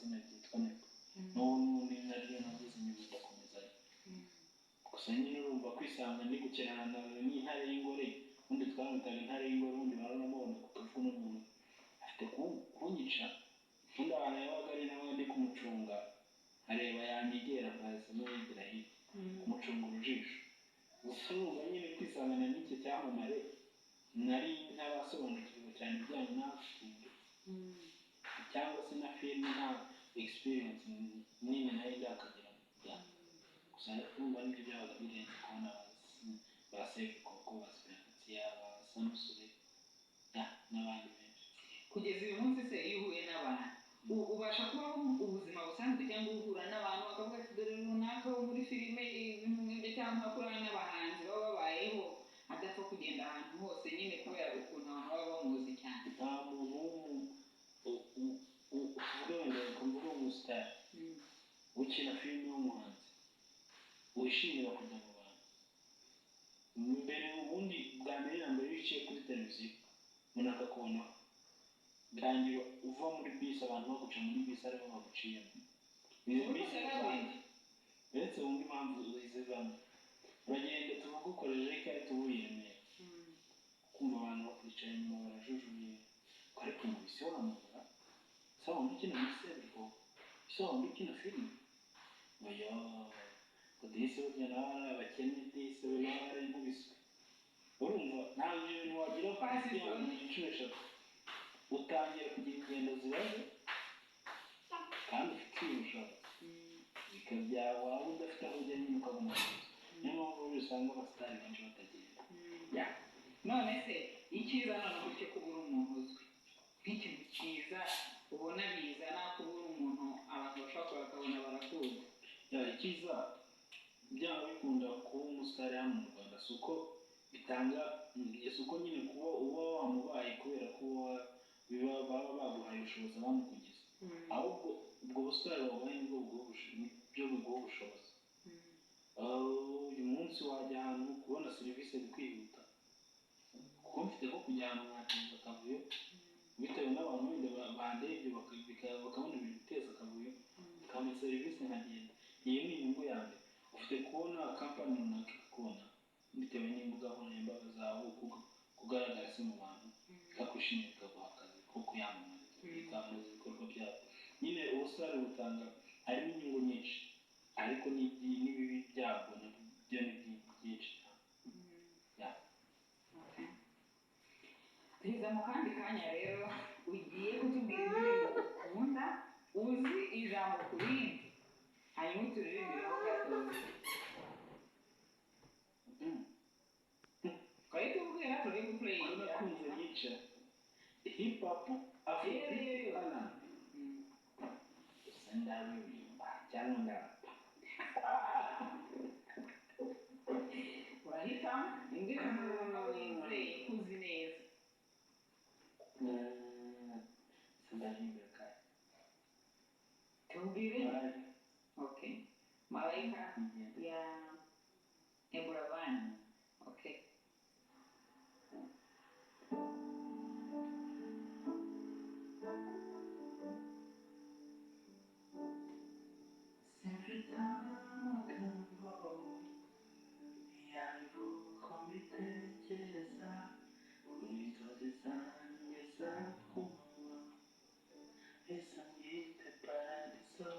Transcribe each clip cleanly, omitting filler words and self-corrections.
izina ryitwa Nepo. N'ubu n'ubundi naryo nagize inyuma, ndakomezanya. Gusa nyine urumva, kwisanga ndi gukinana n'intare y'ingore, ubundi twamwitaga intare y'ingore, ubundi baranamubona kuko n'umuntu afite kunyica. Ubundi ahantu yabaga ari nawe ndi kumucunga, nkareba yanyegera nkaza n'uwigira hirya kumucunga urujisho. Gusa urumva nyine kwisangana n'icyo cyamamare, nari ntarasobanukirwa cyane ibijyanye na acting cyangwa se na filime, nta experience nini nari ndakagiramo. Gusa urumva nibyo byabaga birenze, kubona ba Seburikoko, ba Siperansiya, ba Samusure n'abandi benshi. Kugeza uyu munsi se, iyo uhuye n'abantu, ubasha kubaho ubuzima busanzwe, cyangwa uhura n'abantu bakavuga ati: "Dore runaka wo muri filime," ibintu nk'ibyo, cyangwa nka kuriya n'abahanzi baba babayeho adapfa kugenda ahantu hose nyine kubera ukuntu abantu baba bamuzi cyane? Nta muntu tuvuge wenda, reka mvuge umusitari ukina filime w'umuhanzi wishimira kujya mu bantu. Mbere, ubundi bwa mbere na mbere, iyo uciye kuri televiziyo umuntu akakubonaho, birangira uva muri bisi abantu baguca muri bisi, aribo baguciyemo izi bisi rusange. Uretse wumva impamvu zivamo, uragenda, tuvuge ukoresheje ikarita uvuye i Remera, kumva abantu bakwicaye inyuma barajujuye ko: "Ariko ngo ese wamubura? Ese wumva ukina muri Seburikoko? Ese wumva ukina filime?" Ngo yo, ngo disi burya nawe ari abakene, disi we nawe ari inkubiswe. Urumva ntabwo ibyo bintu wagira ku inshuro 3, utangira kugira ingendo zibaze kandi ufitiye ubushobozi, bikabyara waba udafite aho ujya nyine ukaguma mu nzu. Niyo mpamvu rero usanga abasitari benshi batagenda. Ya. None se icyiza noneho cyo kuba uri umuntu uzwi, nk'ikintu cyiza ubona bizana kuba uri umuntu abantu bashobora kuba bakabona barakuzi? Ya, icyiza, byaba bikunda kuba umusitari hano mu Rwanda, si uko bitanga, si uko nyine kuba uba wamubaye kubera ko biba baba baguhaye ubushobozi bamukugize, ahubwo ubwo busitari wabaye nibwo nibyo biguha ubushobozi. Uyu munsi wajya ahantu kubona serivisi bikwihuta, kuko mfite ko kujya ahantu nkateza akavuyo bitewe n'abantu wenda bandebye, bakabona ibintu biteza akavuyo, bakampa serivisi nkagenda. Iyo ni inyungu ya mbere. Ufite kubona kampani runaka ikakubona bitewe n'imbuga nkoranyambaga zawe, uko kugaragara se mu bantu, ikakwishimira, ikaguha akazi ko kuyamamariza, ikamamaza ibikorwa byabo. Nyine ubusitari butanga, harimo inyungu nyinshi, ariko n'ibibi byabwo nabyo ni byinshi cyane. Ya. Tugeze mu kandi kanya rero, ugiye kutubwira indirimbo ukunda, uzi ijambo ku rindi, hanyuma uturirimbire gatoya. Twari tubwira turi Ko gupureyinga. Nakunze yica hip hop, afrobeat, R&B. Gusa ndaririmba cyangwa ndarapa? Urahitamo indirimbo wizeye ko uzi neza. Gusa ndaririmbira kare. Tubwire. Malayika. Okay, Malayika. Igenda. Ya Buravan. Okay. Simfite amagambo yabivuga mbitekereza, inzozi zanjye za kumanywa, ese mbyite paradiso?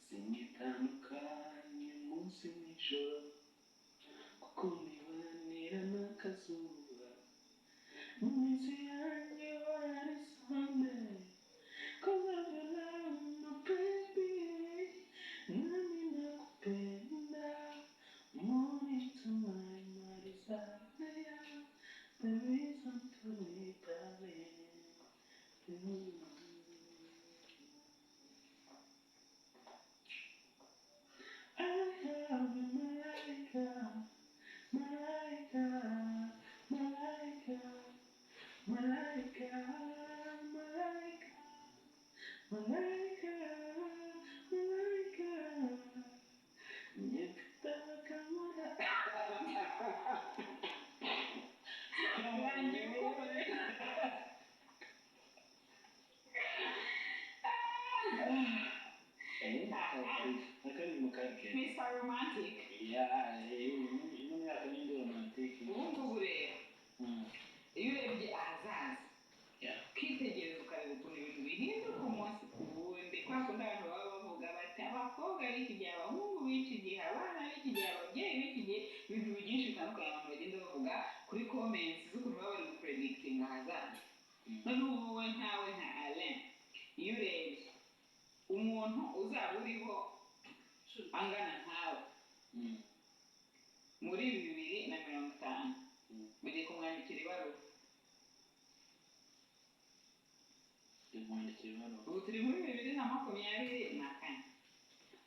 Singitandukanye umunsi n'ijoro, kuko mibanira n'akazuba mu minsi yanjye wari Sunday. 'Cause of your love, my baby, nami nakupenda, morning to my my desire, the reason to me, darling. I have a Malaika, Malaika, Malaika, Malaika, Malaika, Malaika, Malaika. Nyepita kamara. Birangiye uko? Akaririmbo kari keza. Mr Romantic. Yeah, ino myaka ni indi romantic. Ubu ngubu rero, iyo urebye ahazaza, ukitegereza, ukareba ukuntu ibintu bihinduka umunsi ku wundi, kwa kundi abantu baba bavuga bati abakobwa b'iki gihe, abahungu b'iki gihe, abana b'iki gihe, ababyeyi b'iki gihe, ibintu byinshi bitandukanye abantu bagenda bavuga kuri comments z'ukuntu baba bari gupredictinga ahazaza. Noneho wowe nkawe, nka Alain, iyo urebye umuntu uzaba uriho angana nkawe muri 2050, ugiye kumwandikira ibaruwa. Kumwandikira ibaruwa? Ubu turi muri 2024,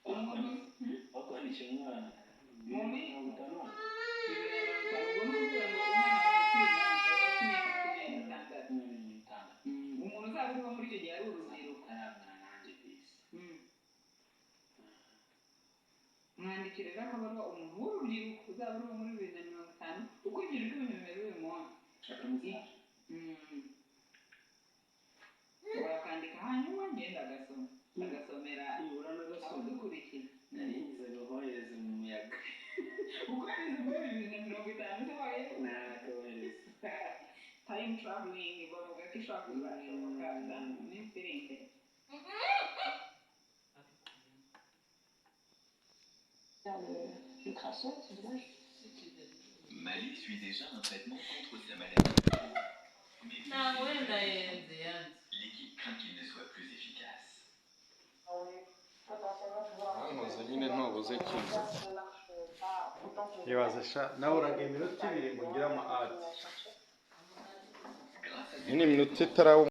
umuntu Wakwandikira umwana 50? 2050, ubwo ni ukuvuga ngo umwana wawe ukiri muto aba afite imyaka 26. 26. Umuntu uzaba uriho muri icyo gihe ari urubyiruko. Arangana nanjye disi. Mwandikire rero akabaruwa umuntu w'urubyiruko uzaba uriho muri 2050, ukurikije uko ibintu bimeze uyu munsi. Akamusaza. Urakandika, hanyuma ngenda agasoma, agasomera Nibura n'agasoma. abadukurikiye. Nari ngize kohereza mu muyaga. Ukohereza muri 2050 se waye? Nakabohereza. Time traveling bavuga ko ishobora kuzashoboka da mu minsi iri imbere. Le crasseur, c'est dommage. Mali suit déjà un traitement contre sa maladie. Mais vu Ntabwo ses wenda effets, yenze yanze. L'équipe craint qu'il ne soit plus efficace. Wankoze nyine ntubuze kimwe. Ibaze sha, nawe uraga iminota 2 ngo ngire ama ati Grâce à Nyine iminota itaraba.